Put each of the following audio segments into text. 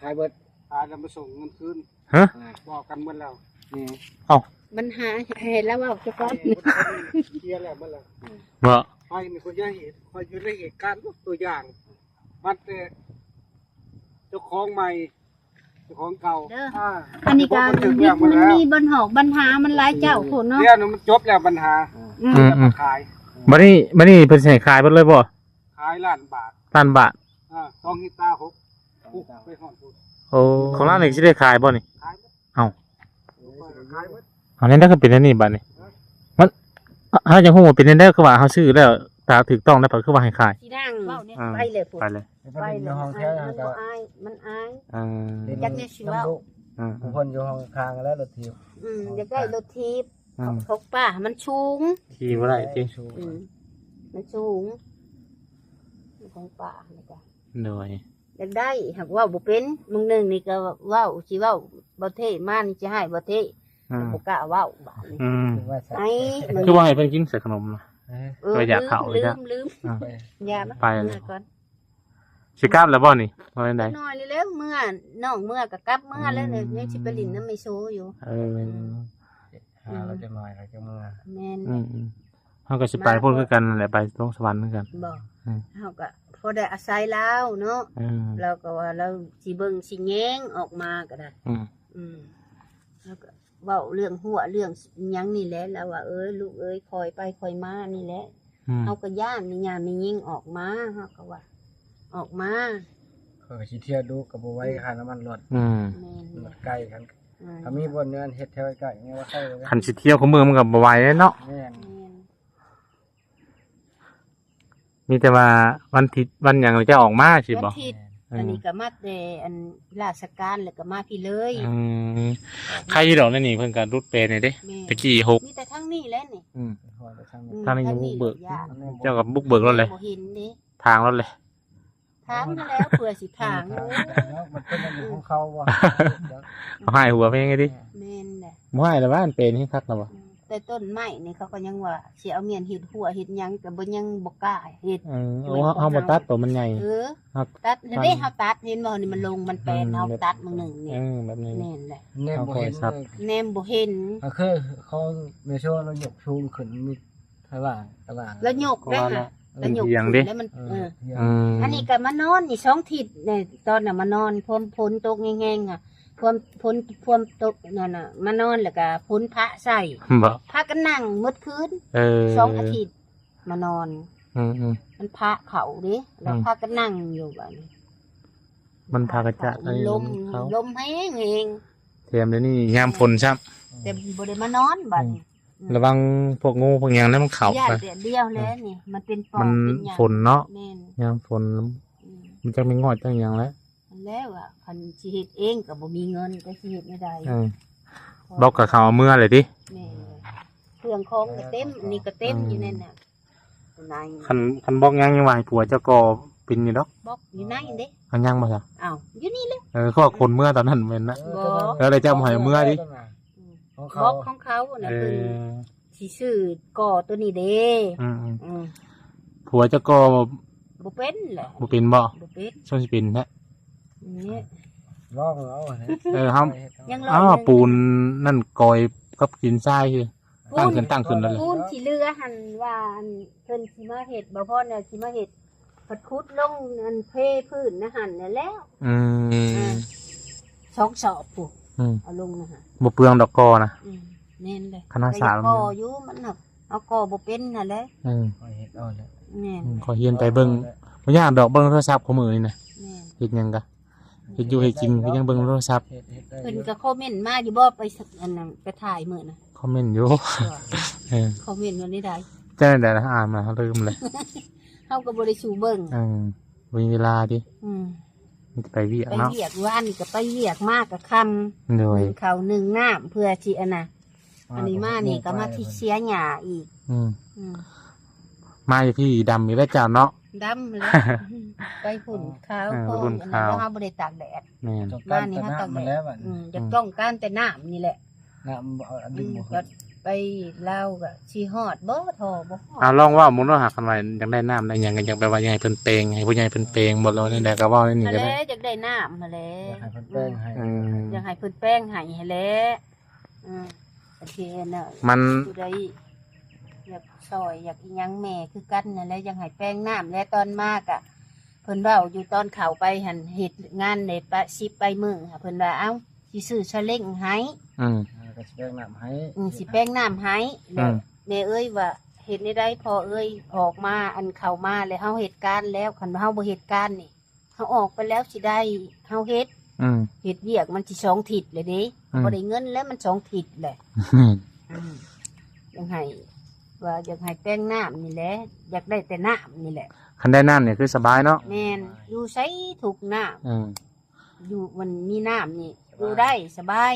ຂາຍເບິດ ຂາຍແລ້ວມາສົ່ງເງິນຄືນ. ຮະ? ບອກກັນໝົດແລ້ວ. ນີ້ ເອົ້າ ມັນຫາໃຫ້ລາວເວົ້າຊະກ່ອນ. ເຄຍແລ້ວໝົດແລ້ວ. ບໍ່ ຂ້ອຍນີ້ ຂ້ອຍຢູ່ໃນເຫດ ຂ້ອຍຢູ່ໃນເຫດການ ຕົວຢ່າງ ມັນແຕ່ເຈົ້າຂອງໃໝ່ ເຈົ້າຂອງເກົ່າ. ເດີ ອ່າ ອັນນີ້ກໍ ມັນຖືກແລ້ວ ມັນມີບັນຫອກບັນຫາ ມັນຫຼາຍເຈົ້າໂພດເນາະ. ດຽວນີ້ມັນຈົບແລ້ວບັນຫາ. ອືມ ອືມ ຂາຍ. ບັດນີ້ ບັດນີ້ເພິ່ນຊິໃຫ້ຂາຍເບິດເລີຍບໍ່? ຂາຍລ້ານບາດ. ລ້ານບາດ. ອ່າ ສອງເຮັກຕາ ຫົກ ໄປຮອດພຸ້ນ. ໂອ້ ຂອງລາວນີ້ຊິໄດ້ຂາຍບໍ່ນີ້? ຂາຍໝົດ. ເອົ້າ ຂາຍໝົດ. ເອົາແນວໃດຄືເປັນແນວນີ້ບັດນີ້? ມັນ ເຮົາ ເຮົາຍັງຮູ້ວ່າເປັນແນວໃດ ຄືວ່າເຮົາຊື້ແລ້ວ ຖ້າຖືກຕ້ອງແລ້ວ ເພິ່ນຄືວ່າໃຫ້ຂາຍ. ຊິນັ່ງ ອ່າ ໄປເລີຍພຸ້ນ ໄປເລີຍ ໄປເລີຍ. ມັນບໍ່ອາຍ ມັນອາຍ. ເອີ ຢາກໄດ້ຊິເວົ້າ. ອືມ ຜູ້ຄົນຢູ່ຫ້ອງຂ້າງແລ້ວລົດຖີບ. ອືມ ຢາກໄດ້ລົດຖີບ. ອືມ ຂອງປ້າມັນສູງ ຂີ່ບໍ່ໄດ້ຕິ. ອືມ ມັນສູງ ຂອງປ້ານີ້ກະ ໂດຍ ຢາກໄດ້ ຫາກເວົ້າບໍ່ເປັນ. ມື້ໜຶ່ງນີ້ກໍເວົ້າ ຊິເວົ້າບໍ່ເທ່ມານີ້ ຊິໃຫ້ບໍ່ເທ່. ອືມ ບໍ່ກ້າເວົ້າບາດນີ້. ອືມ ໄອ້ ຄືວ່າໃຫ້ເພິ່ນກິນໃສ່ຂະໜົມນະ. ເອີ ວ່າຢາກເຂົ້າ ລືມ ລືມ ລືມ. ອ່າ ຢ່າ ໄປແລ້ວ ເມື່ອກ່ອນ. ຊິກັບແລ້ວບໍ່ນີ້? ວ່າແນວໃດ? ນ້ອຍນີ້ແຫຼະ ເມື່ອ ນ້ອງເມື່ອກໍກັບເມື່ອແລ້ວ. ອືມ ຍັງຊິໄປຫຼິ້ນນຳແມ່ໂຊຢູ່. ເອີ ອືມ ຫາລາວຈັກໜ້ອຍລາວຈັ່ງເມື່ອ. ແມ່ນ. ອືມໆ ເຮົາກໍຊິໄປພຸ້ນຄືກັນນັ້ນແຫຼະ ໄປລົງສະຫວັນຄືກັນ. ບໍ່ ອືມ ເຮົາກໍພໍໄດ້ອາໄສລາວເນາະ. ເອີ ລາວກໍວ່າລາວຊິເບິ່ງຊິແຍງອອກມາກໍໄດ້. ອືມ ອືມ ລາວກໍ ເວົ້າເລື່ອງຮົ້ວເລື່ອງຫຍັງນີ້ແຫຼະ. ລາວວ່າ ເອີຍ ລູກເອີຍ ຄ່ອຍໄປຄ່ອຍມານີ້ແຫຼະ. ອືມ ເຮົາກໍຢ້ານ ຍາມແມ່ຍິງອອກມາ ເຮົາກໍວ່າ ອອກມາ ຂ້ອຍກໍຊິທ່ຽວດຸ ກໍບໍ່ໄຫວ ອືມ ຄ່ານ້ຳມັນລົດ. ອືມ ແມ່ນ ມັນໄກກັນ. ອືມ ຖ້າມີບ່ອນເຮືອນເຮັດແຖວໃກ້ໆ ຍັງວ່າໄຄ. ຄັນຊິທ່ຽວຄູ່ມື້ມັນກໍບໍ່ໄຫວເນາະ. ແມ່ນ ແມ່ນ. ມີແຕ່ວ່າວັນທິດວັນຫຍັງລະຈະອອກມາຊີ້ບໍ່? ວັນທິດ. ເອີ ອັນນີ້ກໍມາແຕ່ອັນລາຊະການ ແລ້ວກໍມາພີ້ເລີຍ. ອືມ ໄຄຢູ່ດອກ ໃນນີ້ເພິ່ນກໍຫຼຸດແປແດ່ເດ້. ແມ່ນ ຕະກີ້ຫົກ ມີແຕ່ທາງນີ້ແຫຼະນີ້. ອືມ ທາງນີ້ຍັງບຸກເບີກ. ເຈົ້າກໍບຸກເບີກໂລດແຫຼະ ບໍ່ເຫັນເດ້ ຖາງໂລດແຫຼະ. ຖາງຫັ້ນແຫຼະ ເພື່ອຊິຖາງ. ເນາະ ມັນເປັນອັນຂອງເຂົາບໍ່? ເຂົາໃຫ້ຫົວເພງໄງຕິ. ແມ່ນແຫຼະ. ບໍ່ໃຫ້ລະວ່າ ອັນເປັນເຮັດຄັກລະບໍ່? ອືມ ແຕ່ຕົ້ນໄມ້ນີ້ເຂົາກໍຍັງວ່າຊິເອົາມ້ຽນເຮັດຮົ້ວເຮັດຫຍັງ ກໍບໍ່ ຍັງບໍ່ກ້າເຮັດ. ເອີ ເຮົາ ເຮົາບໍ່ຕັດໂຕມັນໃຫຍ່. ເອີ ເຮົາຕັດຫັ້ນເດ້ ເຮົາຕັດ ເຫັນບໍ່ ນີ້ມັນລົງ ມັນແປນ. ອືມ ເຮົາຕັດມື້ໜຶ່ງນີ້. ເອີ ແບບນີ້. ແມ່ນແຫຼະ. ແນມບໍ່ເຫັນ ແນມບໍ່ເຫັນ. ກໍຄືຂອງແມ່ໂຊລາວຍົກສູງຂຶ້ນ ມີ ຂ້າງລ່າງ ຂ້າງລ່າງ ລະຍົກໄດ້ຫະ ລະຍົກຂຶ້ນແລ້ວມັນ ເອີ ເອີ ອັນນີ້ກໍມານອນນີ້ສອງທິດນີ້ ຕອນນະມານອນ ພວມຝົນຕົກແຮງໆ ຫະ ພວມຝົນ ພວມຕົກນັ້ນນະ ມານອນແລ້ວກໍຝົນພະໃສ່ ພາກັນນັ່ງໝົດຄືນ. ເອີ ສອງອາທິດມານອນ. ອືມໆ ມັນພະເຂົ້າເດ້ ແລ້ວພາກັນນັ່ງຢູ່ບາດນີ້ ມັນພາກະຈາດ ລົມ ລົມແຮງໆ ແຖມດຽວນີ້ຍາມຝົນຊ້ຳ ແຕ່ບໍ່ໄດ້ມານອນບາດນີ້. ອືມ ລະວັງພວກງູພວກຫຍັງນະ ມັນເຂົ້າ ຢ້ານແດດດຽວແຫຼະນີ້ ມັນເປັນປອບ ມັນເປັນຫຍັງ ຝົນເນາະ. ແມ່ນ ຍາມຝົນ. ອືມ ມັນຈັກແມ່ນງອດຈັກຫຍັງແຫຼະ. ຫັ້ນແຫຼະວ່າ ຄັນຊິເຮັດເອງກໍບໍ່ມີເງິນ ຈະຊິເຮັດແນວໃດ? ເອີ ບອກກັບເຂົາເອົາເມືອເລີຍຕິ. ແມ່ນ ເຄື່ອງຂອງກໍເຕັມ ອັນນີ້ກໍເຕັມ ອືມ ຢູ່ໃນນັ້ນ. ໃນ ຄັນ ຄັນບອກຍັງ ຍັງວ່າໃຫ້ຜົວເຈົ້າກໍເປັນຢູ່ດອກ. ບອກຢູ່ໃນເດ້. ເອົາຍັງບໍ່ຊະ? ເອົາຢູ່ນີ້ແຫຼະ. ເອີ ເຂົາວ່າຂົນເມືອຕອນນັ້ນແມ່ນນະ. ບໍ່ ເອີ ແລ້ວເຈົ້າບໍ່ໃຫ້ເມືອຕິ. ອືມ ຂອງເຂົາ ບອກຂອງເຂົານະ. ເອີ ເພິ່ນຊິຊື້ກໍຕົວນີ້ເດ້. ອືມໆ ອືມ ຜົວເຈົ້າກໍບໍ່ເປັນແຫຼະ. ບໍ່ເປັນບໍ່? ບໍ່ເປັນ. ຊ່ວງຊິເປັນແທ້. ນີ້ ລອງເອົາ. ເອີ ເຮົາ ຍັງລອງ ອ້າວ ປູນນັ້ນກອຍກັບຫີນຊາຍຄື ຕັ້ງຂຶ້ນ ຕັ້ງຂຶ້ນນັ້ນແຫຼະ. ປູນທີ່ເຫຼືອຫັ້ນວ່າ ອັນ ເພິ່ນຊິມາເຮັດ ບໍ່ພໍແລ້ວຊິມາເຮັດ ພັດຂຸດລົງອັນເພພື້ນນະຫັ້ນແຫຼະແລ້ວ. ອືມ ເອີ ສອງສອບພຸ້ນ. ອືມ ເອົາລົງນະຫັ້ນ ບໍ່ເປືອງດອກກໍນະ. ອືມ ແມ່ນເລີຍ. ຄະນະສາວກໍຢູ່ ມັນເອົາກໍບໍ່ເປັນຫັ້ນແຫຼະ. ອືມ ຂ້ອຍເຮັດເອົາແຫຼະ. ແມ່ນ ອືມ ຂ້ອຍຮຽນໄປເບິ່ງ ບໍ່ຍາກດອກ ເບິ່ງໂທລະສັບຄູ່ມື້ນີ້ນະ. ແມ່ນ ເຮັດຫຍັງກະ ເຮັດຢູ່ເຮັດກິນກໍຍັງເບິ່ງໂທລະສັບ. ເພິ່ນກໍຄອມເມັນມາຢູ່ບໍ່ ໄປ ອັນນັ້ນ ໄປຖ່າຍມື້ນະ? ຄອມເມັນຢູ່. ເອີ ຄອມເມັນວ່າແນວໃດ? ຈັ່ງໃດລະ ອ່ານມາເຮົາລືມເລີຍ. ເຮົາກໍບໍ່ໄດ້ສູ່ເບິ່ງ. ເອີ ບໍ່ມີເວລາຕິ. ອືມ ມີແຕ່ໄປວຽກເນາະ. ໄປວຽກ ວານນີ້ກໍໄປວຽກ ມາກໍຄ່ຳ. ໂດຍ ໜຶ້ງເຂົ້າໜຶ້ງນ້ຳ ເພື່ອຊິອັນນະ ອັນນີ້ມານີ້ກໍມາທີ່ເສຍຫຍ້າອີກ. ອືມ ອືມ ມາຢູ່ພີ້ດຳອີກແລ້ວເຈົ້າເນາະ. ດຳແລ້ວ ໄປພຸ້ນຂາວ. ເອີ ໂພ ໄປພຸ້ນຂາວ ອັນນັ້ນເຮົາບໍ່ໄດ້ຕາກແດດ. ແມ່ນ ມານີ້ເຮົາຕາກແດດ. ອືມ ຢາກຕ້ອງການແຕ່ນ້ຳນີ້ແຫຼະ. ນ້ຳບໍ່ ອັນ ອືມ ດຶງບໍ່ຂຶ້ນ. ໄປລາວກໍຊິຮອດບໍ່ ທໍ່ບໍ່ຮອດ. ເອົາ ລອງເວົ້າເບິ່ງເນາະ ຫາຄັນວ່າຢາກໄດ້ນ້ຳໄດ້ຫຍັງ ກໍຢາກແບບວ່າຢາກໃຫ້ເພິ່ນແປງ ໃຫ້ຜູ້ໃຫຍ່ເພິ່ນແປງບໍ່ ຫຼືວ່າແນວໃດ ກໍເວົ້າແນວນີ້ກໍໄດ້. ຫັ້ນແຫຼະ ຢາກໄດ້ນ້ຳຫັ້ນແຫຼະ ຢາກໃຫ້ເພິ່ນແປງໃຫ້ ເອີ ຢາກໃຫ້ເພິ່ນແປງໃຫ້ຫັ້ນແຫຼະ. ເອີ ໂອເຄນະ ມັນ ຜູ້ໃດຢາກຊ່ອຍ ຢາກອີ່ຫຍັງ ແມ່ຄືກັນຫັ້ນແຫຼະ ຢາກໃຫ້ແປງນ້ຳແຫຼະ. ຕອນມາກະ ເພິ່ນເວົ້າຢູ່ ຕອນເຂົ້າໄປຫັ້ນ ເຮັດງານໄດ້ປະ ສິບປາຍມື້ ເພິ່ນວ່າ ເອົ້າ ຊິຊື້ສາເລັງໃຫ້ ອືມ ເອີ ກໍຊິແປງນ້ຳໃຫ້ ອືມ ຊິແປງນ້ຳໃຫ້. ອືມ ແລ້ວແມ່ເອີຍວ່າ ເຮັດແນວໃດພໍ່ເອີຍ ອອກມາ ອັນເຂົ້າມາແລ້ວ ເຮົາເຮັດການແລ້ວ ຄັນວ່າເຮົາບໍ່ເຮັດການນີ້ ເຮົາອອກໄປແລ້ວຊິໄດ້ ເຮົາເຮັດ ອືມ ເຮັດວຽກມັນຊິສອງທິດແລ້ວເດ້ ອືມ ບໍ່ໄດ້ເງິນແລ້ວ ມັນສອງທິດແຫຼະ. ອືມ ຢາກໃຫ້ ວ່າຢາກໃຫ້ແປງນ້ຳນີ້ແຫຼະ ຢາກໄດ້ແຕ່ນ້ຳນີ້ແຫຼະ. ຄັນໄດ້ນ້ຳນີ້ຄືສະບາຍເນາະ. ແມ່ນ ຢູ່ໃສທຸກນ້ຳ ອືມ ຢູ່ມັນມີນ້ຳນີ້ ສະບາຍ ຢູ່ໄດ້ສະບາຍ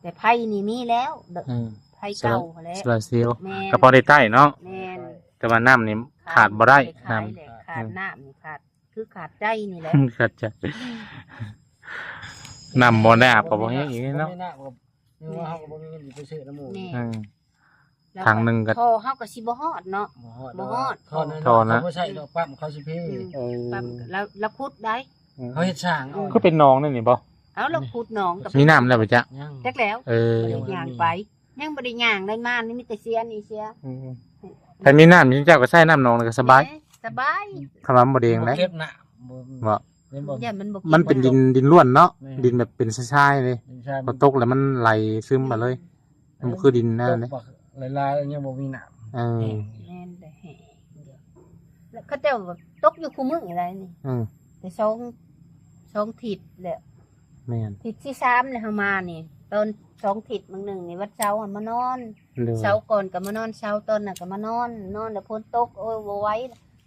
ແຕ່ໄຟນີ້ມີແລ້ວ ອືມ ໄຟເກົ່າຫັ້ນແຫຼະ ໂຊລາເຊວ ແມ່ນ ກໍພໍໄດ້ໃຊ້ເນາະ. ແມ່ນ ແຕ່ວ່ານ້ຳນີ້ຂາດ ຂາດບໍ່ໄດ້ ຂາດ ນ້ຳ ແຫຼະ ຂາດ ອືມ ນ້ຳນີ້ຂາດ ຄືຂາດໃຈນີ້ແຫຼະ ຂາດໃຈ ນ້ຳບໍ່ໄດ້ອາບກໍບໍ່ແຫ້ງອີກເນາະ. ບໍ່ມີນ້ຳກໍ ເຮົາກໍບໍ່ມີເງິນຊິໄປຊື້ນ້ຳໝູ່. ແມ່ນ ອືມ ແລ້ວ ຖັງໜຶ່ງກໍ ທໍ່ເຮົາກໍຊິບໍ່ຮອດເນາະ ບໍ່ຮອດ ບໍ່ຮອດ ທໍ່ນັ້ນ ທໍ່ນັ້ນ ເຂົາບໍ່ໃຊ້ດອກ ປ້ຳເຂົາຊິເພ ອືມ ເອີ ປ້ຳລາວ ລາວຂຸດໄດ້ ອືມ ເຂົາເຮັດສ້າງເອົາ ຄືເປັນໜອງນັ້ນນີ້ບໍ່? ເອົາ ລາວຂຸດໜອງກໍ ມີນ້ຳແລ້ວບໍ່ຈັກ ຍັງ ຈັກແລ້ວ ເອີ ບໍ່ໄດ້ຍ່າງໄປ ຍັງບໍ່ໄດ້ຍ່າງໄດ້ມາ ນີ້ມີແຕ່ເສຍນີ້ເສຍ ອືມ ຖ້າມີນ້ຳນີ້ເຈົ້າກໍໃຊ້ນ້ຳໜອງແລ້ວກໍສະບາຍ ແມ່ນ ສະບາຍ ຄຳວ່າມັນບໍ່ແດງໄດ໋ ບໍ່ເກັບນ້ຳ ບໍ່ ບໍ່ ເຫັນບໍ່ ຢ້ານມັນບໍ່ ມັນເປັນດິນ ດິນລ້ວນເນາະ ແມ່ນ ດິນແບບເປັນຊາຍໆເລີຍ ດິນຊາຍ ພໍຕົກແລ້ວມັນໄຫຼຊຶມມາເລີຍ ອືມ ມັນບໍ່ຄືດິນນັ້ນເດ້ ຕົກບັກຫຼາຍໆ ຍັງບໍ່ມີນ້ຳ ເອີ ແຫ້ງ ແມ່ນແຫຼະ ແຫ້ງ ແລ້ວເຂົາເຈົ້າກໍຕົກຢູ່ຄູ່ມື້ໄດ໋ນີ້ ອືມ ແຕ່ສອງ ສອງທິດແລ້ວ ແມ່ນ ທິດທີສາມແລ້ວເຮົາມານີ້ ຕອນສອງທິດມື້ໜຶ່ງນີ້ ວັນເສົາຫັ້ນມານອນ ໂດຍ ເສົາກ່ອນກໍມານອນ ເສົາຕອນນັ້ນກໍມານອນ ນອນແລ້ວຝົນຕົກ ໂອ້ຍ ບໍ່ໄຫວ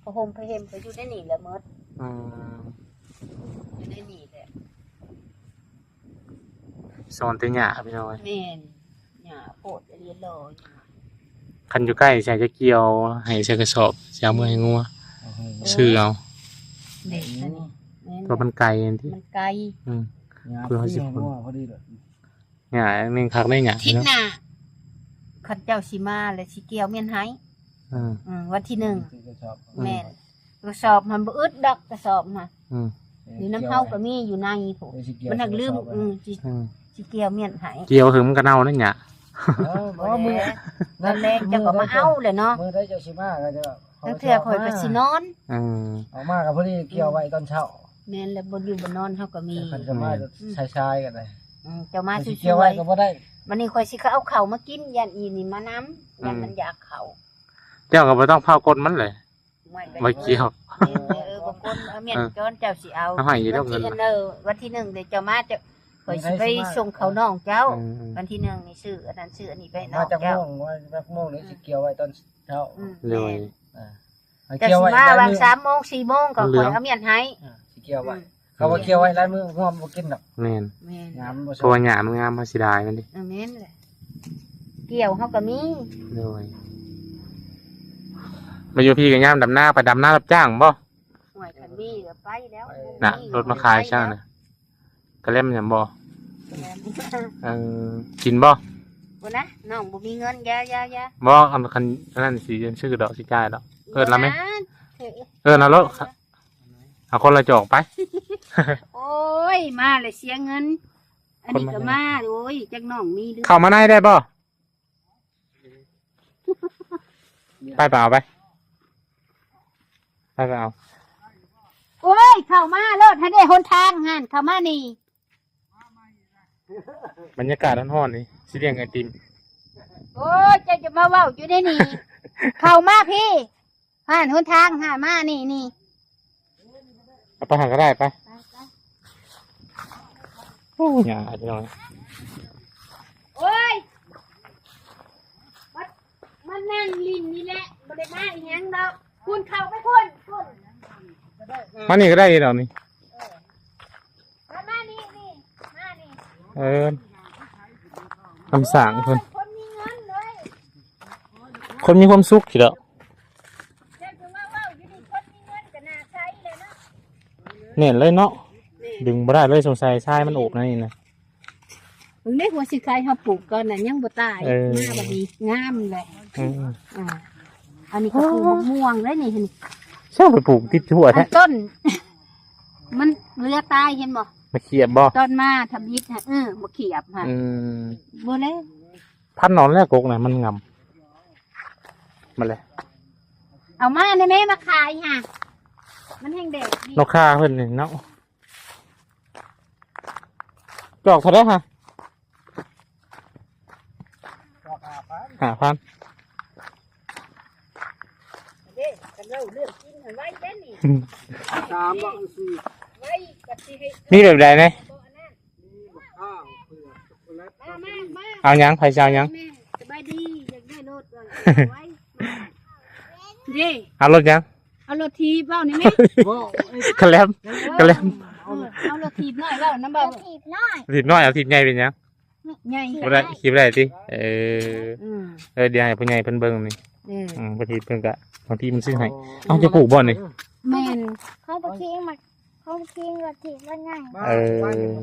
ຜ້າຫົ່ມຜ້າເຫັມກໍຢູ່ໃນນີ້ແຫຼະໝົດ ອືມ ຢູ່ໃນນີ້ແຫຼະ ສອນແຕ່ຫຍ້າພີ່ນ້ອງເອີຍ ແມ່ນ ຫຍ້າໂພດອີ່ຫຼີ ລໍຢູ່ ຄັນຢູ່ໃກ້ໃສ່ຈະກ່ຽວໃຫ້ໃສ່ກະສອບ ຊິເອົາເມືອໃຫ້ງົວ ເອົາໃຫ້ງົວ ຊື້ເອົາ ເດັກອັນນີ້ ແມ່ນ ເພາະມັນໄກຫັ້ນຕິ ມັນໄກ ອືມ ຫຍ້າ ເພື່ອເຮົາຊິ ໃຫ້ງົວພໍດີເລີຍ ຫຍ້າໜຶ່ງຄັກໄດ໋ຫຍ້າ ທິດ ເນາະ ໜ້າ ຄັນເຈົ້າຊິມາແລ້ວຊິກ່ຽວມ້ຽນໄຫ້ ອືມ ອືມ ວັນທີໜຶ່ງ ກະສອບ ແມ່ນ ກະສອບມັນບໍ່ອຶດດອກ ກະສອບຫັ້ນ ອືມ ຢູ່ນຳເຮົາກໍມີຢູ່ໃນພຸ້ນ ມັນຫາກລືມ ອືມ ຊິ ອືມ ຊິກ່ຽວມ້ຽນໄຫ້ ກ່ຽວເຖິງມັນກໍເນົ່ານັ້ນຫຍ້າ ເອີ ບໍ່ ມື້ນັ້ນແຫຼະ ເຈົ້າກໍມາເອົາແຫຼະເນາະ ມື້ໃດເຈົ້າຊິມາກໍຈະ ລາງເທື່ອຂ້ອຍກໍຊິນອນ ເອີ ອອກມາກໍພໍດີກ່ຽວໄວ້ຕອນເຊົ້າ ແມ່ນແລ້ວ ບ່ອນຢູ່ບ່ອນນອນເຮົາກໍມີ ເພິ່ນກໍມາ ອືມ ສາຍໆກໍໄດ້ ອືມ ເຈົ້າມາ ຂ້ອຍຊິ ສວຍໆ ກ່ຽວໄວ້ກໍບໍ່ໄດ້ ບັດນີ້ຂ້ອຍຊິເອົາເຂົ້າມາກິນ ຢ້ານອີ່ນີ້ມານຳ ຢ້ານມັນຢາກເຂົ້າ ເຈົ້າກໍບໍ່ຕ້ອງຟ້າວກົດມັນເລີຍ ໄວ້ກ່ຽວ ເອີ ບໍ່ກົນ ເອົາມ້ຽນ ເອີ ຈອນເຈົ້າຊິເອົາ ເອົາໃຫ້ອີກ ວັນທີ ດອກເງິນ ເອີ ວັນທີໜຶ່ງເດ ເຈົ້າມາ ເຈົ້າ ຂ້ອຍຊິໄປສົ່ງເຂົ້ານ້ອງເຈົ້າ ອືມ ວັນທີໜຶ່ງນີ້ຊື້ອັນນັ້ນຊື້ອັນນີ້ໄປໃຫ້ນ້ອງເຈົ້າ ມາຈັກໂມງ ມາຈັກໂມງນີ້ ອືມ ຊິກ່ຽວໄວ້ຕອນ ເຈົ້າ ອືມ ໂດຍ ແມ່ນ ອ່າ ເຈົ້າຊິມາຫວ່າງສາມໂມງສີ່ໂມງກໍຂ້ອຍເອົາມ້ຽນໃຫ້ ອ່າ ຊິກ່ຽວໄວ້ ອືມ ເຂົາວ່າກ່ຽວໄວ້ຫຼາຍມື້ງົວມັນບໍ່ກິນດອກ ແມ່ນ ແມ່ນ ຫຍ້າມັນບໍ່ ເພາະວ່າຫຍ້າມັນງາມ ເຮົາເສຍດາຍມັນເດ້ ເອີ ແມ່ນແຫຼະ ກ່ຽວເຮົາກໍມີ ໂດຍ ມາຢູ່ພີ້ກໍຍາມດຳນາ ໄປດຳນາຮັບຈ້າງບໍ່? ໂອ້ຍ ຄັນມີກໍໄປແລ້ວ ນະ ລົດມາຂາຍຊ່າງນະ ກະແລັມຫຍັງບໍ່? ແມ່ນ ເອີ ກິນບໍ່? ບໍ່ນະ ນ້ອງບໍ່ມີເງິນ ຢ່າ ຢ່າ ຢ່າ ບໍ່ ອັນ ຄັນ ອັນນັ້ນຊິຊື້ດອກ ຊິຈ່າຍດອກ ເອີ້ນລາວແມ ເອີ້ນລາວໂລດ ເອົາຄົນລະຈອກໄປ ໂອ້ຍ ມາແລ້ວເສຍເງິນ ອັນນີ້ກໍມາ ໂອ້ຍ ຈັກນ້ອງມີຫຼື ເຂົ້າມາໃນໄດ້ບໍ່? ໄປ ໄປເອົາໄປ ໄປ ໄປເອົາ ໂອ້ຍ ເຂົ້າມາໂລດ ຫັ້ນເດ້ຫົນທາງຫັ້ນ ເຂົ້າມານີ້ ບັນຍາກາດຮ້ອນໆນີ້ ຊິລ້ຽງໄອຕິມ ໂອ້ຍ ເຈົ້າຈະມາເວົ້າຢູ່ໃນນີ້ ເຂົ້າມາພີ້ ຫັ້ນຫົນທາງຫາ ມານີ້ ນີ້ ເອົາໄປຫັ້ນກໍໄດ້ໄປ ໄປ ໄປ ໂອ້ຍ ຍາກພີ່ນ້ອງ ໂອ້ຍ ມາ ມານັ່ງຫຼິ້ນນີ້ແຫຼະ ບໍ່ໄດ້ມາອີຫຍັງດອກ ພຸ້ນເຂົ້າໄປພຸ້ນ ພຸ້ນ ມານີ້ກໍໄດ້ດອກນີ້ ເອີ ມາ ມານີ້ ນີ້ ມານີ້ ເອີ ຄຳສ້າງເພິ່ນ ຄົນມີເງິນເລີຍ ຄົນມີຄວາມສຸກຊິດອກ ແໜ້ນເລີຍເນາະ ແໜ້ນ ດຶງບໍ່ໄດ້ເລີຍ ສົງໄສຊາຍມັນໂອບໃນນີ້ນະ ເບິ່ງເດ້ ຫົວສີໄຄເຮົາປູກກ່ອນນະ ຍັງບໍ່ຕາຍ ເອີ ມາບັດນີ້ງາມແຫຼະ ອືມ ອ່າ ອັນນີ້ກໍປູກ ໂອ້ ບັກມ່ວງເດ້ນີ້ ຊ່າງໄປປູກຕິດຫົວ ອັນ ແທ້ ຕົ້ນ ມັນເຫຼືອຕາຍ ເຫັນບໍ່? ມາຂຽບບໍ່? ຕອນມາທຳອິດຫັ້ນ ເອີ ມາຂຽບຫັ້ນ ອືມ ບໍ່ແລ້ວ ພັນນອນແລ້ວ ກົກນະ ມັນງາມ ມາແລ້ວ ເອົາມາແດ່ແມ່ ມາຂາຍຫາ ມັນແຮງແດດດີ ນົກຂ່າເພິ່ນນີ້ເນາະ ດອກເທົ່າໃດຫະ? ດອກຫ້າພັນ ຫ້າພັນ ເດ້ ຄັນເວົ້າເລື່ອງກິນຫັ້ນໄວເດ້ນີ້ ສາມບໍ່ ສີ່ ໄວ ບັດຊິໃຫ້ ມີແບບໃດແດ່? ມີບັກພ້າວ ເຜືອກ ຊັອກໂກແລັດ ມາ ມາ ມາ ເອົາຫຍັງ? ໃຜຊິເອົາຫຍັງ? ແມ່ ສະບາຍດີ ຢາກໄດ້ລົດ ເອົາໄວ້ ເດ້ ເອົາລົດຫຍັງ? ເອົາລົດຖີບເວົ້ານີ້ແມ່ ບໍ່ ກະແລັມ ເອີ ກະແລັມ ເອີ ເອົາລົດຖີບນ້ອຍເວົ້ານຳ ບໍ່ ລົດຖີບນ້ອຍ ເອົາຖີບໃຫຍ່ເປັນຫຍັງ? ໃຫຍ່ ຂີ່ບໍ່ໄດ້ ຂີ່ບໍ່ໄດ້ຕິ? ເອີ ອືມ ເອີ ດຽວໃຫ້ຜູ້ໃຫຍ່ເພິ່ນເບິ່ງນີ້ ເອີ ອືມ ບາງທີເພິ່ນກະ ບາງທີມັນຊື້ໃຫ້ ເອົາ ຈະປູກບໍ່ນີ້? ແມ່ນ ເຂົາບໍ່ຂີ່ ມັກ ເຂົາບໍ່ຂີ່ລົດຖີບລົດໃຫຍ່ ເອີ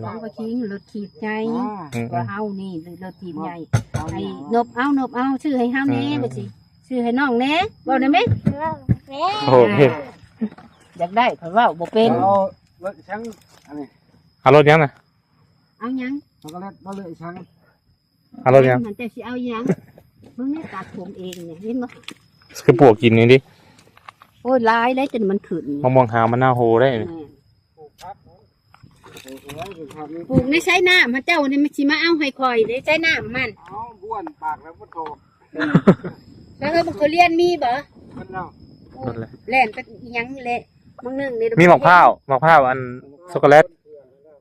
ເຂົາບໍ່ຂີ່ລົດຖີບໃຫຍ່ ອືມ ວ່າເຮົານີ້ລົດຖີບໃຫຍ່ ໃຫ້ນົບເອົາ ນົບເອົາ ຊື້ໃຫ້ເຮົາແດ່ ອືມ ວ່າຊິ ຊື້ໃຫ້ນ້ອງແດ່ ເວົ້າໄດ້ໄໝ? ໂອເຄ ຢາກໄດ້ ຂ້ອຍເວົ້າບໍ່ເປັນ ເອົາລົດຫຍັງ ອັນນີ້ ເອົາລົດຫຍັງນະ? ເອົາຫຍັງ? ຊັອກໂກແລັດບໍ່ເລີຍ ອີຫຍັງ? ເອົາລົດຫຍັງ? ມັນຈະຊິເອົາອີຫຍັງ? ເບິ່ງນີ້ ຕັດຜົມເອງນີ້ ເຫັນບໍ່? ຄືປວກກິນນີ້ຕິ? ໂອ້ຍ ຫຼາຍແລ້ວ ຈົນມັນຂຶ້ນ ມະມ່ວງຫາວ ມະນາວໂຮໄດ້ນີ້ ແມ່ນ ປູກໃນໄຊນ້ຳ ເຂົາເຈົ້ານີ້ ມັນຊິມາເອົາໃຫ້ຂ້ອຍໃນໄຊນ້ຳມັນ ເອົາ ບ້ວນປາກແລ້ວບໍ່ໂຕ ແລ້ວເຮີ ບັກທຸລຽນມີບໍ່? ໝົດແລ້ວ ໝົດແລ້ວ ແລ່ນໄປອີຫຍັງແຫຼະ ບາງໜຶ່ງນີ້ ມີໝາກພ້າວ ໝາກພ້າວ ອັນ ຊັອກໂກແລັດ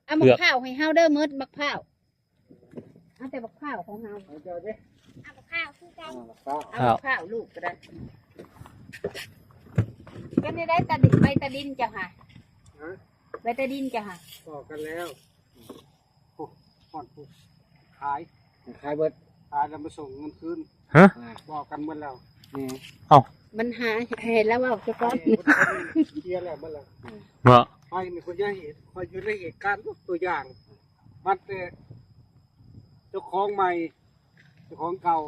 ເອົາໝາກພ້າວໃຫ້ເຮົາເດີ ໝົດໝາກພ້າວ ເອົາແຕ່ບັກພ້າວຂອງເຮົາ ເອົາເຈົ້າເດ້ ເອົາບັກພ້າວຄືກັນ ເອົາບັກພ້າວ ເອົາບັກພ້າວລູກກໍໄດ້ ເປັນໄດ້ໃດຕາດິນ ໃບຕາດິນເຈົ້າຫາ ຮະ ໃບຕາດິນເຈົ້າຫາ ພໍ້ກັນແລ້ວ ໂອ້ ຮອດພຸ້ນ ຂາຍ ຂາຍເບິດ ຂາຍແລ້ວມາສົ່ງເງິນຄືນ ຮະ ພໍ້ກັນໝົດແລ້ວ ນີ້ ເອົ້າ ມັນຫາໃຫ້ລາວເວົ້າຊະກ່ອນ ເຄຍແລ້ວໝົດແລ້ວ ບໍ່ ຂ້ອຍນີ້ ຂ້ອຍຍັງເຫັນ ຂ້ອຍຢູ່ໃນເຫດການ ຕົວຢ່າງ ມັນແຕ່ເຈົ້າຂອງໃໝ່ ເຈົ້າຂອງເກົ່າ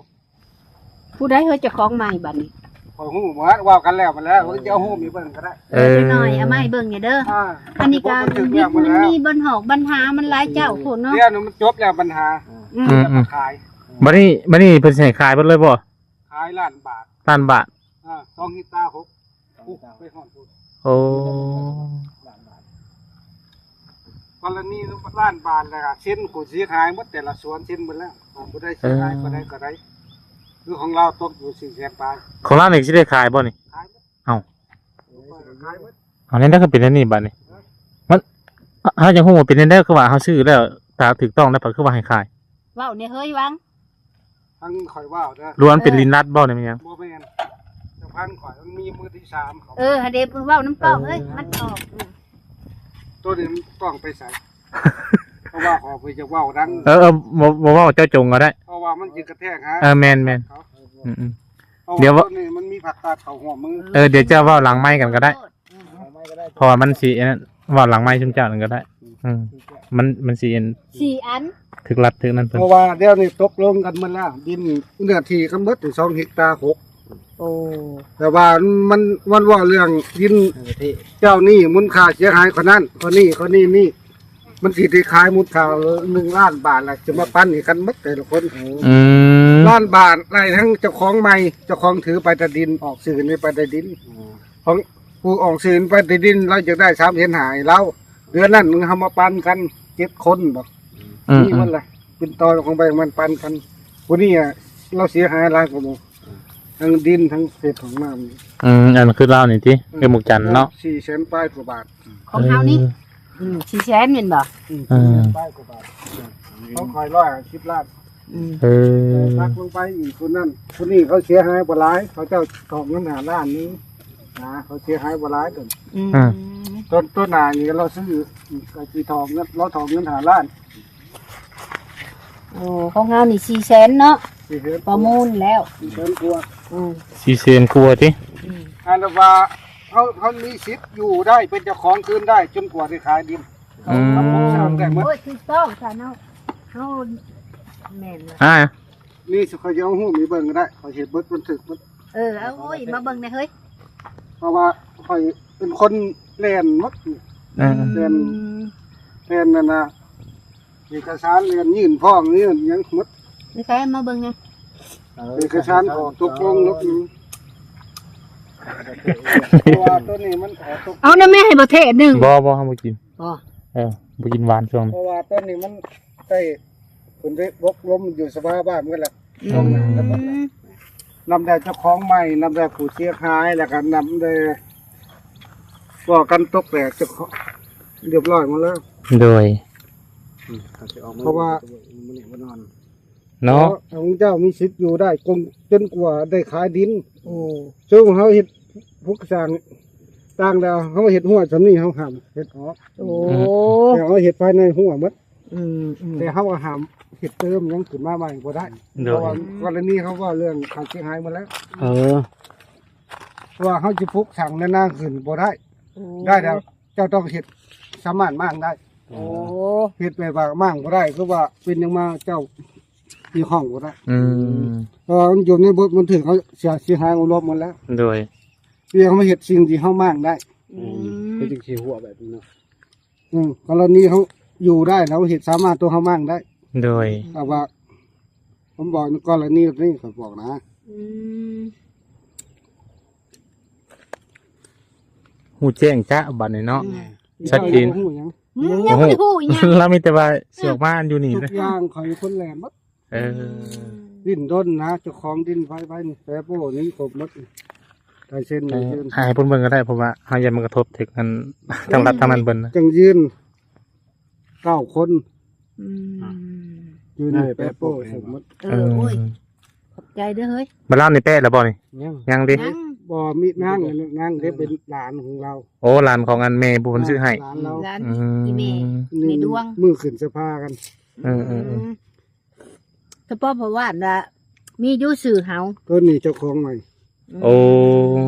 ຜູ້ໃດເຮີ ເຈົ້າຂອງໃໝ່ບັດນີ້? ຂ້ອຍຮູ້ໝົດ ເວົ້າກັນແລ້ວ ມັນແລ້ວ ເອີ ຈະເອົາຮູບໃຫ້ເບິ່ງກໍໄດ້ ເອີ ເອີ ຈັກໜ້ອຍເອົາມາໃຫ້ເບິ່ງແດ່ເດີ ອ່າ ອັນນີ້ກໍ ມັນຖືກແລ້ວ ມັນມີບັນຫອກບັນຫາ ມັນຫຼາຍເຈົ້າໂພດເນາະ ດຽວນີ້ມັນຈົບແລ້ວບັນຫາ ອືມ ອືມ ຂາຍ ບັດນີ້ ບັດນີ້ເພິ່ນຊິໃຫ້ຂາຍເບິດເລີຍບໍ່? ຂາຍລ້ານບາດ ລ້ານບາດ ອ່າ ສອງເຮັກຕາ ຫົກ ໂອ້ ໄປຮອດພຸ້ນ ໂອ້ ລ້ານບາດ ກໍລະນີລ້ານບາດແລ້ວ ເຊັນຜູ້ເສຍຫາຍໝົດ ແຕ່ລະສວນເຊັນໝົດແລ້ວ ຜູ້ໃດເສຍຫາຍ ເອີ ປານໃດກໍໄດ້ ຄືຂອງລາວຕົກຢູ່ສີ່ແສນປາຍ ຂອງລາວນີ້ຊິໄດ້ຂາຍບໍ່ນີ້? ຂາຍໝົດ ເອົ້າ ຂາຍໝົດ ເອົາ ແນວໃດກໍເປັນແນວນີ້ບັດນີ້ ມັນ ເຮົາຢາກຮູ້ວ່າເປັນແນວໃດ ຄືວ່າເຮົາຊື້ແລ້ວຕາມຖືກຕ້ອງແລ້ວ ເພິ່ນຄືວ່າໃຫ້ຂາຍ ເວົ້າແດ່ເຮີຍ ຫວັງ ທາງຂ້ອຍເວົ້າເດີ ຫຼືວ່າມັນເປັນ ເອີ ລິນລັດບໍ່ນີ້ ແມ່ນຫຍັງ? ບໍ່ແມ່ນ ເຈົ້າພັນຂ້ອຍ ມັນມີມືທີສາມເຂົາ ເອີ ຫັ້ນເດ້ ເວົ້ານຳກ້ອງເອີຍ ເອີ ມັນອອກ ອືມ ໂຕນີ້ມັນກ້ອງໄປໃສ? ເພາະວ່າຂ້ອຍບໍ່ຢາກເວົ້າດັງ ເອີ ເອີ ບໍ່ ບໍ່ເວົ້າເຈາະຈົງກໍໄດ້ ເພາະວ່າມັນຊິກະແທກຫາ ເອີ ແມ່ນໆ ເຂົາ ອືມໆ ເພາະວ່າ ດຽວ ໂຕນີ້ມັນມີຜັກກາດເຂົ້າຮ່ວມມື ເອີ ດຽວເຈົ້າເວົ້າຫຼັງໄມກັນກໍໄດ້ ເອີ ເພາະວ່າມັນຊິອັນນັ້ນ ເວົ້າຫຼັງໄມຊຸມເຈົ້ານັ້ນກໍໄດ້ ອືມ ມັນ ມັນຊິອັນ ສີ່ອັນ ຖືກລັດຖືກນັ້ນເພິ່ນ ເພາະວ່າດຽວນີ້ຕົກລົງກັນໝົດແລ້ວ ດິນເນື້ອທີ່ກັນໝົດສອງເຮັກຕາ ຫົກ ໂອ້ ແຕ່ວ່າມັນ ມັນເວົ້າເລື່ອງດິນ ເຈົ້ານີ້ມູນຄ່າເສຍຫາຍເທົ່ານັ້ນ ເທົ່ານີ້ ເທົ່ານີ້ນີ້ ມັນຊິໄດ້ຂາຍມູນຄ່າໜຶ່ງລ້ານບາດ ແລ້ວຈະມາປັນໃຫ້ກັນໝົດແຕ່ລະຄົນ ອືມ ລ້ານບາດ ໄດ້ທັງເຈົ້າຂອງໃໝ່ ເຈົ້າຂອງຖືໃບຕາດິນ ອອກຊື່ໃນໃບຕາດິນ ອືມ ຂອງ ຜູ້ອອກຊື່ໃນໃບຕາດິນ ລາວຢາກໄດ້ສາມແສນຫ້າໃຫ້ລາວ ເດືອນນັ້ນເຮົາມາປັນກັນເຈັດຄົນບໍ ອືມ ນີ້ມັນລະ ເປັນຕໍ່ຂອງໃບມັນປັນກັນ ຜູ້ນີ້ລາວເສຍຫາຍຫຼາຍກວ່າໝູ່ ທັງດິນທັງເຂດຂອງນ້ຳ ອືມ ອັນຄືລາວນີ້ຕິ ເອີ ຄືໝູ່ຈັນເນາະ ສີ່ແສນປາຍກວ່າບາດ ຂອງເຮົານີ້ ເອີ ອືມ ສີ່ແສນແມ່ນບໍ່? ອືມ ເອີ ສີ່ແສນປາຍກວ່າບາດ ຂອງຂ້ອຍຮ້ອຍຫ້າສິບລ້ານ ອືມ ເອີ ຕັກລົງໄປອີກຄົນນັ້ນ ຄົນນີ້ເຂົາເສຍຫາຍບໍ່ຫຼາຍ ເຂົາເຈົ້າຖອກເງິນຫ້າລ້ານນີ້ນະ ເຂົາເສຍຫາຍບໍ່ຫຼາຍຕົນ ອືມ ອ່າ ຕົນ ຕົນໜ້ານີ້ລາວຊື້ ກໍຊິຖອກເງິນ ລາວຖອກເງິນຫ້າລ້ານ ໂອ້ ຂອງເຮົານີ້ສີ່ແສນເນາະ ສີ່ແສນ ປະມູນແລ້ວ ສີ່ແສນກວ່າ ອືມ ສີ່ແສນກວ່າຕິ ອືມ ອັນວ່າເຮົາ ເຮົາມີສິດຢູ່ໄດ້ ເປັນເຈົ້າຂອງຄືນໄດ້ ຈົນກວ່າໄດ້ຂາຍດິນ ອືມ ໂອ້ຍ ຖືກຕ້ອງຊະເນາະ ເຮົາ ແມ່ນແລ້ວ ອ່າ ນີ້ຊິຂ້ອຍຊິເອົາຮູບໃຫ້ເບິ່ງກໍໄດ້ ຂ້ອຍເຮັດເບິດບັນທຶກເບິດ. ເອີ ເອົາ ໂອ້ຍ ມາເບິ່ງແດ່ເຮີ້ຍ ເພາະວ່າຂ້ອຍເປັນຄົນແລ່ນໝົດ. ເອີ ແລ່ນ ອືມ ແລ່ນນັ້ນນະ ເອກະສານ ແລ່ນຍື່ນຟ້ອງ ຍື່ນຫຍັງໝົດ. ໃສ ມາເບິ່ງແດ່ ເອກະສານຂໍຕົກລົງລົບ ເພາະວ່າໂຕນີ້ມັນຂໍຕົກ ເອົານະແມ່ ໃຫ້ບໍ່ເທດໜຶ່ງ. ບໍ່ ບໍ່ ເຮົາບໍ່ກິນ. ອໍ ເອີ ບໍ່ກິນຫວານຊ່ວງນີ້ ເພາະວ່າຕອນນີ້ມັນໄດ້ ເພິ່ນໄດ້ບົກລົມຢູ່ສະພາບ້ານເໝິດແລ້ວ. ອືມ ນຳແດ່ເຈົ້າຂອງໃໝ່ ນຳແດ່ຜູ້ເສຍຫາຍ ແລ້ວກໍນຳແດ່ກໍກັນຕົກແຕກເຈົ້າຂອງ ຮຽບຮ້ອຍໝົດແລ້ວ. ໂດຍ ອືມ ເພາະວ່າ ເນາະ ຂອງເຈົ້າມີສິດຢູ່ໄດ້ຈົນ ຈົນກວ່າໄດ້ຂາຍດິນ. ໂອ້ ເຊິ່ງເຮົາເຮັດ ພວກສ້າງຕ່າງແລ້ວ ເຮົາເຮັດຮົ້ວສ່ຳນີ້ ເຮົາຫ້າມເຮັດອອກ. ໂອ້ ອືມ ແຕ່ເຮົາເຮັດພາຍໃນຮົ້ວໝົດ. ອືມ ອືມ ແຕ່ເຮົາກໍຫ້າມເຮັດເຕີມຫຍັງຂຶ້ນມາໃໝ່ບໍ່ໄດ້. ໂດຍ ເພາະວ່າກໍລະນີເຮົາເວົ້າເລື່ອງຄ່າເສຍຫາຍໝົດແລ້ວ. ເອີ ວ່າເຮົາຈະປຸກສ້າງນານາຂຶ້ນບໍ່ໄດ້. ໂອ້ ໄດ້ແລ້ວ ເຈົ້າຕ້ອງເຮັດສາມາດມ້າງໄດ້. ໂອ້ ເຮັດແບບວ່າມ້າງບໍ່ໄດ້ ຄືວ່າເປັນຫຍັງມາເຈົ້າມີຫ້ອງບໍ່ໄດ້. ອືມ ເພາະວ່າມັນຢູ່ໃນບົດບັນທຶກ ເຂົາເສຍ ເສຍຫາຍອະນຸໂລມໝົດແລ້ວ. ໂດຍ ພຽງເຮົາເຮັດສິ່ງທີ່ເຮົາມ້າງໄດ້. ອືມ ເປັນຈັ່ງຊີ້ ຮົ້ວແບບນີ້ເນາະ. ອືມ ກໍລະນີເຮົາຢູ່ໄດ້ ເຮົາເຮັດສາມາດຕົວເຮົາມ້າງໄດ້. ໂດຍ ແຕ່ວ່າ ຜົມບອກໃນກໍລະນີນີ້ ຂ້ອຍບອກນະ. ອືມ ຮູ້ແຈ້ງຈະບັດນີ້ເນາະ. ອືມ ຊັດເຈນ. ຮູ້ຫຍັງ? ອືມ ຍັງບໍ່ໄດ້ຮູ້ອີຫຍັງ ລາວມີແຕ່ວ່າຊິອອກມາຢູ່ນີ້ ທຸກຢ່າງຂ້ອຍຄົນແລ່ນໝົດ. ເອີ ອືມ ດິ້ນດົນນະ ເຈົ້າຂອງດິນໄຟໄວ້ນີ້ ແປໂປ້ນີ້ຄົບໝົດ ລາຍເຊັນ. ເອີ ໃຫ້ເພິ່ນເບິ່ງກໍໄດ້ ເພາະວ່າເຮົາຢ້ານມັນກະທົບເຖິງອັນ ທາງລັດທາງນັ້ນເພິ່ນນະ. ຈັ່ງຢືນເກົ້າຄົນ. ອືມ ຢືນໃຫ້ແປໂປ້ຄົບໝົດ. ເອີ ເອີ ໂອ້ຍ ຂອບໃຈເດີເຮີ້ຍ. ບັດລາວນີ້ແປະແລ້ວບໍ່ນີ້? ຍັງ ຍັງຕິ? ຍັງ ບໍ່ມີນາງ ນາງເດ້ ເປັນຫຼານຂອງລາວ. ໂອ້ ຫຼານຂອງອັນແມ່ຜູ້ເພິ່ນຊື້ໃຫ້. ຫຼານລາວ ຫຼານ ອືມ ອີ່ແມ່ ແມ່ດວງ ມື້ຂຶ້ນສະພາກັນ. ເອີ ເອີ ເອີ ອືມ ສະເພາະພໍ່ຫວານວ່າມີຢູ່ຊື່ເຮົາ ເພິ່ນນີ້ເຈົ້າຂອງໃໝ່. ໂອ້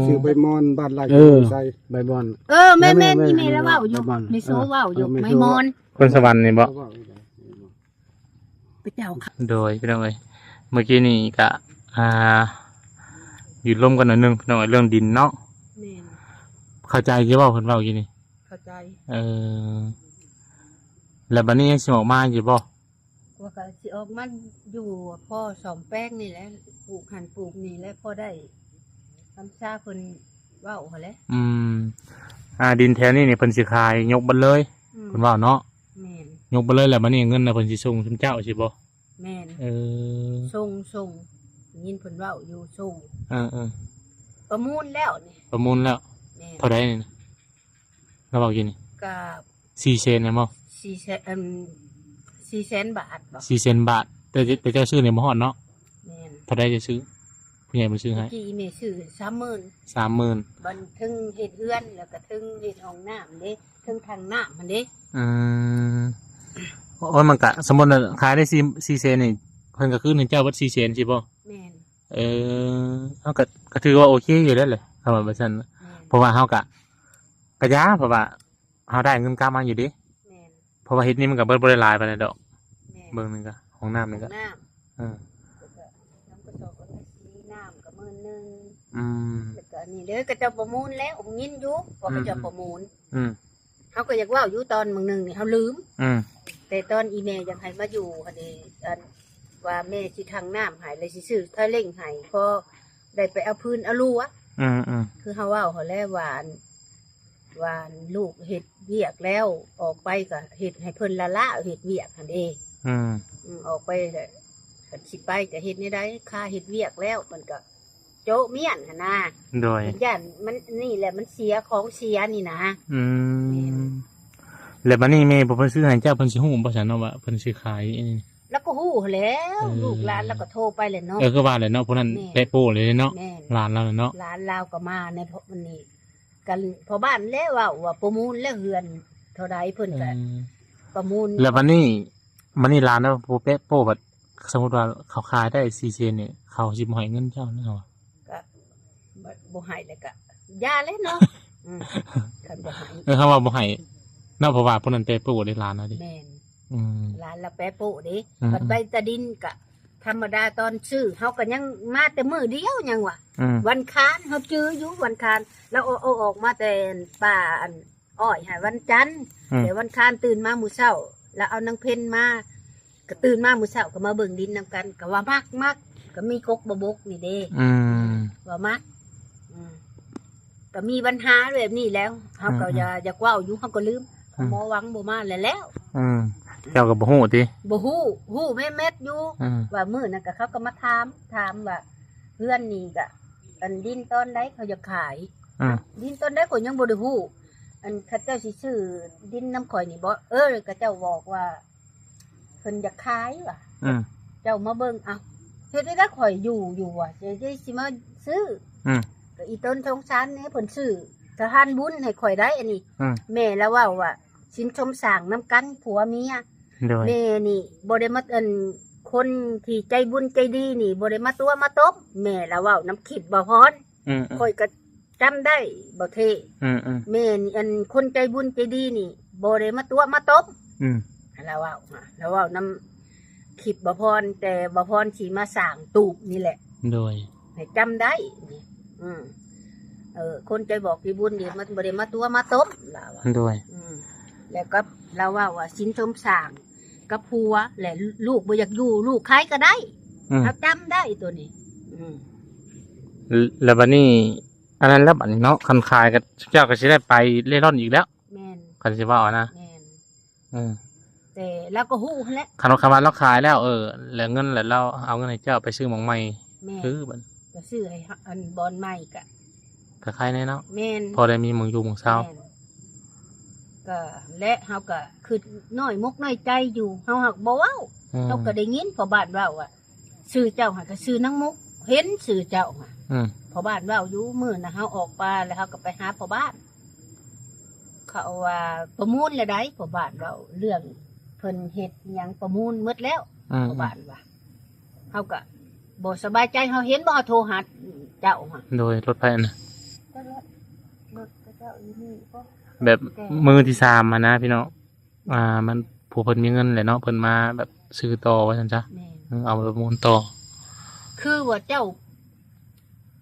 ຊື່ໃບມອນ ບ້ານລາດ ເອີ ໄຊ ໃບມອນ. ເອີ ແມ່ນໆ ອີ່ແມ່ລະເວົ້າຢູ່ ໃບມອນ ແມ່ໂຊເວົ້າຢູ່ ເອີ ໃບມອນ ຄົນສະຫວັນນີ້ບໍ? ເຂົາເວົ້າຢູ່ ພະເຈົ້າຄ່ະ. ໂດຍ ພີ່ນ້ອງເອີຍ ເມື່ອກີ້ນີ້ກະ ອ່າ ຢູ່ລົມກັນໜ້ອຍໜຶ່ງ ພີ່ນ້ອງເອີຍ ເລື່ອງດິນເນາະ. ແມ່ນ ເຂົ້າໃຈຢູ່ບໍ່ເພິ່ນເວົ້າຢູ່ນີ້? ເຂົ້າໃຈ. ເອີ ແລ້ວບັດນີ້ຍັງຊິອອກມາຢູ່ບໍ່? ວ່າກໍຊິອອກມາຢູ່ພໍສ້ອມແປງນີ້ແຫຼະ ປູກຫັ້ນປູກນີ້ແຫຼະ ພໍໄດ້ຄຳຊາເພິ່ນເວົ້າຫັ້ນແຫຼະ. ອືມ ອ່າ ດິນແຖວນີ້ນີ້ເພິ່ນຊິຂາຍຍົກເບິດເລີຍ. ອືມ ເພິ່ນເວົ້າເນາະ. ແມ່ນ ຍົກເບິດເລີຍ ແລ້ວບັດນີ້ເງິນນະເພິ່ນຊິສົ່ງຊຸມເຈົ້າຊີ້ບໍ? ແມ່ນ. ເອີ ສົ່ງ ສົ່ງ ໄດ້ຍິນເພິ່ນເວົ້າຢູ່ ສົ່ງ. ເອີໆ ປະມູນແລ້ວນີ້ ປະມູນແລ້ວ. ແມ່ນ. ເທົ່າໃດນີ້ນະ? ລາວເວົ້າຢູ່ນີ້ ກະສີ່ແສນແມ່ນບໍ່? ສີ່ແສນ ອັນ ສີ່ແສນບາດບໍ? ສີ່ແສນບາດ ແຕ່ ແຕ່ເຈົ້າຊື້ນີ້ບໍ່ຮອດເນາະ. ແມ່ນ. ເທົ່າໃດເຈົ້າຊື້? ຜູ້ໃຫຍ່ເພິ່ນຊື້ໃຫ້ ກີ້ແມ່ຊື້ສາມໝື່ນ. ສາມໝື່ນ ບັດເທິງເຮັດເຮືອນ ແລ້ວກໍເທິງເຮັດຫ້ອງນ້ຳເດ້ ເທິງຖັງນ້ຳຫັ້ນເດ້. ອືມ ໂອ້ຍ ມັນກະ ສົມມຸດວ່າຂາຍໄດ້ສີ່ ສີ່ແສນນີ້ ເພິ່ນກໍຄືນໃຫ້ເຈົ້າເບິດສີ່ແສນຊີ້ບໍ? ແມ່ນ. ເອີ ເຮົາກໍ ກໍຖືວ່າໂອເຄຢູ່ແລ້ວແຫຼະ ຄຳວ່າແບບຊັ້ນ. ແມ່ນ. ເພາະວ່າເຮົາກໍ ກະຢ່າ ເພາະວ່າເຮົາໄດ້ເງິນກັບມາຢູ່ເດ້. ແມ່ນ. ເພາະວ່າເຮັດນີ້ມັນກໍເບິດບໍ່ໄດ້ຫຼາຍປານໃດດອກ. ແມ່ນ. ເບິ່ງນີ້ກໍ ຫ້ອງນ້ຳນີ້ກໍ ຫ້ອງນ້ຳ ເອີ ແລ້ວກໍນ້ຳກະສອບ ກໍໄປສີນ້ຳກໍໝື່ນໜຶ່ງ. ອືມ ແລ້ວກໍອັນນີ້ເດ້ ເຂົາເຈົ້າປະມູນແລ້ວ ຮູ້ຍິນຢູ່ວ່າເຂົາເຈົ້າປະມູນ. ອືມ ເຮົາກໍຢາກເວົ້າຢູ່ຕອນມື້ໜຶ່ງນີ້ເຮົາລືມ. ອືມ ແຕ່ຕອນອີ່ແມ່ຢາກໃຫ້ມາຢູ່ຫັ້ນເດ ອັນວ່າແມ່ຊິຖັງນ້ຳໃຫ້ ແລ້ວຊິຊື້ໄທເລັ່ງໃຫ້ ພໍໄດ້ໄປເອົາຟືນເອົາລົວ. ອືມໆ ຄືເຮົາເວົ້າຫັ້ນແຫຼະວ່າ ອັນ ວ່າລູກເຮັດວຽກແລ້ວ ອອກໄປກໍເຮັດໃຫ້ເພິ່ນລ້າໆ ເຮັດວຽກຫັ້ນເດ. ອືມ ອືມ ອອກໄປ ຄັນຊິໄປກໍເຮັດແນວໃດ ຄ່າເຮັດວຽກແລ້ວ ມັນກໍ ໂຈະມ້ຽນຫັ້ນນະ. ໂດຍ ຢ້ານມັນນີ້ແຫຼະ ມັນເສຍ ຂອງເສຍນີ້ນະ. ອືມ ແມ່ນ. ແລ້ວບັດນີ້ແມ່ຜູ້ເພິ່ນຊື້ໃຫ້ເຈົ້າ ເພິ່ນຊິຮູ້ບໍ່ຊັ້ນເນາະວ່າເພິ່ນຊິຂາຍອັນນີ້? ລາວກໍຮູ້ຫັ້ນແຫຼະ ເອີ ລູກຫຼານລາວກໍໂທໄປແຫຼະເນາະ. ເອີ ຄືວ່າແຫຼະເນາະ ຜູ້ນັ້ນ ແມ່ນ ແປະໂປ້ເລີຍເນາະ. ແມ່ນ. ຫຼານລາວເນາະ ຫຼານລາວກໍມາໃນ ອັນນີ້ ກັນພໍ່ບ້ານແຫຼະເວົ້າວ່າປະມູນແລ້ວ ເຮືອນເທົ່າໃດເພິ່ນກໍ ເອີ ປະມູນ. ແລ້ວບັດນີ້ ບັດນີ້ຫຼານລາວຜູ້ແປະໂປ້ ບັດ ສົມມຸດວ່າເຂົາຂາຍໄດ້ສີ່ແສນນີ້ ເຂົາຊິບໍ່ໃຫ້ເງິນເຈົ້າແລ້ວຫວາ? ກະບໍ່ ບໍ່ໃຫ້ແລ້ວກະຢ່າແຫຼະເນາະ. ອືມ ຄັນບໍ່ໃຫ້ ເອີ ເຮົາວ່າບໍ່ໃຫ້ເນາະ ເພາະວ່າຜູ້ນັ້ນແປະໂປ້ໄດ້ຫຼານເຮົາເດ້. ແມ່ນ. ອືມ ຫຼານລະແປະໂປ້ເດ້. ອືມ ບັດໃບຕາດິນກະທຳມະດາ ຕອນຊື້ເຮົາກະຍັງມາແຕ່ມື້ດຽວ ຫຍັງຫວາ ອືມ ວັນຄານ ເຮົາຈື່ຢູ່ວັນຄານ ລາວເອົາ ເອົາອອກມາແຕ່ປ່າອັນອ້ອຍຫັ້ນ ວັນຈັນ. ອືມ ແຕ່ວັນຄານຕື່ນມາມື້ເຊົ້າ ລາວເອົານາງເພັນມາ ກະຕື່ນມາມື້ເຊົ້າກະມາເບິ່ງດິນນຳກັນ ກະວ່າມັກ ມັກ ກະມີກົກບໍ່ບົກນີ້ເດ້. ອືມ ວ່າມັກ ອືມ ກະມີບັນຫາແບບນີ້ແລ້ວ ເຮົາກະ ອືມ ຢາກ ຢາກເວົ້າຢູ່ ເຮົາກະລືມ. ອືມ ໝໍຫວັງບໍ່ມາແລ້ວ ແລ້ວ. ອືມ ເຈົ້າກະບໍ່ຮູ້ຕິ? ບໍ່ຮູ້ ຮູ້ແມ່ນແມັດຢູ່. ອືມ ວ່າມື້ນັ້ນກະເຂົາກະມາຖາມ ຖາມວ່າເຮືອນນີ້ກະ ອັນດິນຕອນໃດເຂົາຢາກຂາຍ. ອືມ ດິນຕອນໃດຂ້ອຍຍັງບໍ່ໄດ້ຮູ້. ອັນເຂົາເຈົ້າຊິຊື້ດິນນຳຂ້ອຍນີ້ບໍ? ເອີ ເຂົາເຈົ້າບອກວ່າ ເພິ່ນຢາກຂາຍວ່າ. ອືມ ເຈົ້າມາເບິ່ງ ເອົ້າ ເຮັດໃດຂ້ອຍຢູ່ ຢູ່ວ່າ ຊິ ຊິມາຊື້. ອືມ ກະອີຕົນສົງສານແດ່ ເພິ່ນຊື້ສະພານບຸນໃຫ້ຂ້ອຍໄດ໋ ອັນນີ້. ອືມ ແມ່ລາວເວົ້າວ່າ ສິນສົມສ້າງນຳກັນຜົວເມຍ. ໂດຍ ແມ່ນີ້ບໍ່ໄດ້ມາ ອັນ ຄົນທີ່ໃຈບຸນໃຈດີນີ້ບໍ່ໄດ້ມາຕົວະມາຕົບ ແມ່ລາວເວົ້ານຳຄລິບບ່າວພອນ. ອືມ ອືມ ຂ້ອຍກະຈຳໄດ້ ບ່າວເທ. ອືມ ອືມ ແມ່ນີ້ ອັນ ຄົນໃຈບຸນໃຈດີນີ້ບໍ່ໄດ້ມາຕົວະມາຕົບ. ອືມ ລາວເວົ້າ ລາວເວົ້ານຳຄລິບບ່າວພອນ ແຕ່ບ່າວພອນຊິມາສ້າງຕູບນີ້ແຫຼະ. ໂດຍ ໃຫ້ຈຳໄດ້ນີ້. ອືມ ເອີ ຄົນໃຈບອກໃຈບຸນນີ້ມັນບໍ່ໄດ້ມາຕົວະມາຕົບ ລາວວ່າ. ໂດຍ ອືມ ແລ້ວກໍລາວເວົ້າວ່າ ສິນສົມສ້າງ ກັບຜົວ ແລະ ລູກບໍ່ຢາກຢູ່ ລູກຂາຍກະໄດ້. ອືມ ເຮົາຈຳໄດ້ໂຕນີ້. ອືມ ແລ້ວບັດນີ້ ອັນນັ້ນແລ້ວບັດນີ້ເນາະ ຄັນຂາຍກະ ເຈົ້າກະຊິໄດ້ໄປເລ່ລ່ອນອີກແລ້ວ. ແມ່ນ ຄັນຊິເວົ້ານະ. ແມ່ນ ເອີ ແຕ່ລາວກະຮູ້ຫັ້ນແຫຼະ ຄັນວ່າ ຄັນວ່າລາວຂາຍແລ້ວ ເອີ ແລ້ວເງິນ ແລ້ວລາວເອົາເງິນໃຫ້ເຈົ້າໄປຊື້ໝ່ອງໃໝ່. ແມ່ນ ຄືບັດ ກະຊື້ໃຫ້ ອັນ ບ່ອນໃໝ່ກະ ກະໄຄແນ່ເນາະ. ແມ່ນ ພໍໄດ້ມີໝ່ອງຢູ່ໝ່ອງເຊົາ. ແມ່ນ ກະ ແລະ ເຮົາກະຄຶດນ້ອຍມົກນ້ອຍໃຈຢູ່ ເຮົາຫາກບໍ່ເວົ້າ. ອືມ ເຮົາກະໄດ້ຍິນພໍ່ບ້ານເວົ້າວ່າ ຊື່ເຈົ້າຫັ້ນກະຊື່ນາງມຸກ ເຫັນຊື່ເຈົ້າຫັ້ນ. ອືມ ພໍ່ບ້ານເວົ້າຢູ່ ມື້ນະເຮົາອອກປ່າ ແລ້ວເຮົາກະໄປຫາພໍ່ບ້ານ ເຂົາວ່າປະມູນແລ້ວໃດ໋ ພໍ່ບ້ານເວົ້າເລື່ອງເພິ່ນເຮັດຫຍັງປະມູນໝົດແລ້ວ. ອືມ ພໍ່ບ້ານວ່າ ເຮົາກະບໍ່ສະບາຍໃຈ ເຮົາເຫັນບໍ່ ເຮົາໂທຫາເຈົ້າຫັ້ນ. ໂດຍ ລົດໃຜຫັ້ນນະ? ແບບມືທີສາມຫັ້ນນະພີ່ນ້ອງ. ອ່າ ມັນ ຜູ້ເພິ່ນມີເງິນແຫຼະເນາະ ເພິ່ນມາແບບຊື້ຕໍ່ວ່າຊັ້ນຊະ. ແມ່ນ ເອີ ເອົາໄປປະມູນຕໍ່. ຄືວ່າເຈົ້າ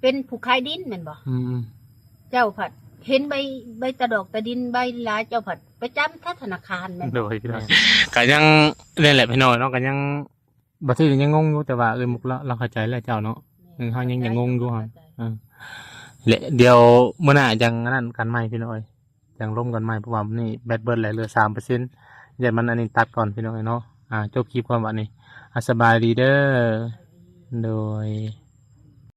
ເປັນຜູ້ຂາຍດິນແມ່ນບໍ່? ອືມ ເຈົ້າພັດເຫັນໃບ ໃບຕາດອກຕາດິນໃບຫຼາຍ ເຈົ້າພັດໄປຈຳທະນາຄານແມ່ນບໍ່? ໂດຍ ພີ່ນ້ອງ ກະຍັງ ແມ່ນ ນັ້ນແຫຼະພີ່ນ້ອງເນາະ ກະຍັງ ບ່າວເທກຍັງງົງຢູ່ ແຕ່ວ່າເອື້ອຍມຸກລາວ ລາວເຂົ້າໃຈແລ້ວເຈົ້າເນາະ. ແມ່ນ ເອີ ເຮົາຍັງ ເຂົ້າໃຈ ຍັງງົງຢູ່ ເຮົາ ເຂົ້າໃຈ. ເອີ ແລະ ດຽວມື້ໜ້າຈັ່ງອັນນັ້ນກັນໃໝ່ພີ່ນ້ອງເອີຍ ຈັ່ງລົມກັນໃໝ່ ເພາະວ່າມື້ນີ້ແບັດເບິດແຫຼະ ເຫຼືອສາມເປີເຊັນ ຢ້ານມັນອັນນີ້ຕັດກ່ອນພີ່ນ້ອງເອີຍເນາະ. ອ່າ ຈົບຄລິບກ່ອນບັດນີ້. ອ່າ ສະບາຍດີເດີ. ໂດຍ.